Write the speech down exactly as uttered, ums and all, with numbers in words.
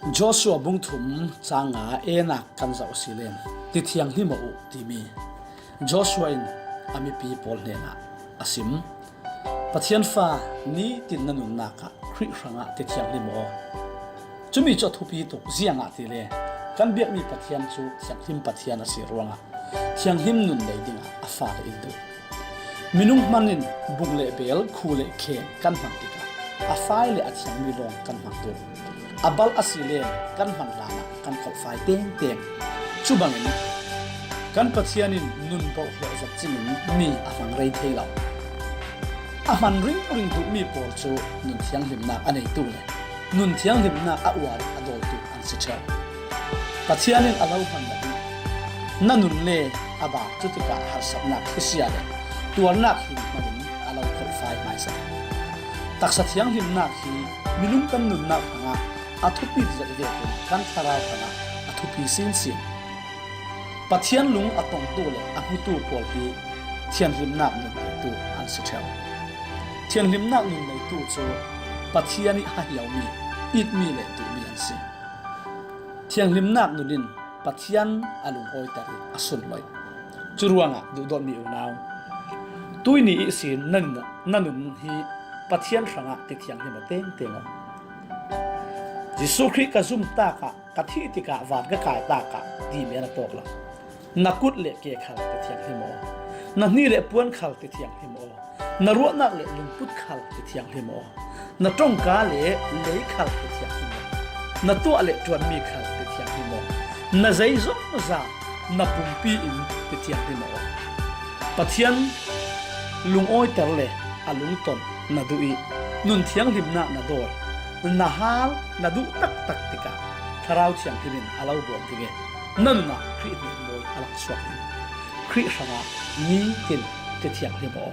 Joshua bung thum chang nga e nak kan zoh si len, ti thianghlim aw uh timi Joshua in a mipi pawl hnenah a sim. Pathian fa nitin na nunnak ah Khrih hrangah ti thianghlim aw. Cumi cu a thupi tuk, ziangahtile kan biakmi Pathian cu thianghlim Pathian a si ruangah thianghlim nun nei dingah a fale in duh. Minung hman in bung le bel, khu le khen kan hman tikah a fai le a thiangmi lawng kan hman duh. A balh a si len kan hman hlanah kan kholhfai tengteng. Cu bangin kan Pathian in nun bawh hlawh zat cingin mi a hmang rei thei lo. A hman ringring duhmi pawl cu nun thianghlimnak a neitu le nun thianghlimnak a uar a dawtu an si ṭheu. Pathian in a lo hman lo ding, na nun le a ba cutikah harsatnak hisia le tuarnak hling hmangin a lo kholhfai hmaisa. Taksa thianghlimnak hi minung kan nunnak hrangah a thupi zet vekin kan thlarau hrangah a thupi sinsin. Pathian lung a tongtu le a hmutu pawl hi thianghlimnak nun neitu an si ṭheu. Thianghlimnak nun neitu cu Pathian ih hahiaumi, itmi le duhmi an si. Thianghlimnak nun in Pathian a lungawiter ih a sunloih. Cu ruangah duhdawtmi unau, tuihni ihsin na nun, na nun hi Pathian hrangah ti thianghlim aw tengteng aw. Jesuh Khrih ka zumtak ah, ka thih tikah van ka kaitak ah ti men a tawk lo. Na kut le ke khal ti thianghlim aw. Na hni le puan khal ti thianghlim aw. Na ruahnak le lungput khal ti thianghlim aw. Na ṭongka le lei khal ti thianghlim aw. Na tuah le ṭuanmi khal ti thianghlim aw. Na zeizong za, na pumpi in ti thianghlim aw. Pathian lungawiter le a lungton na duh ih nun thianghlimnak na dawi, na hal, na duh taktak tikah Thlarau Thianghlim in a lo bawm ding ih na nunah Khrih hming mawi a langsuak ding. Khrih hrangah nitin ti thianghlim aw.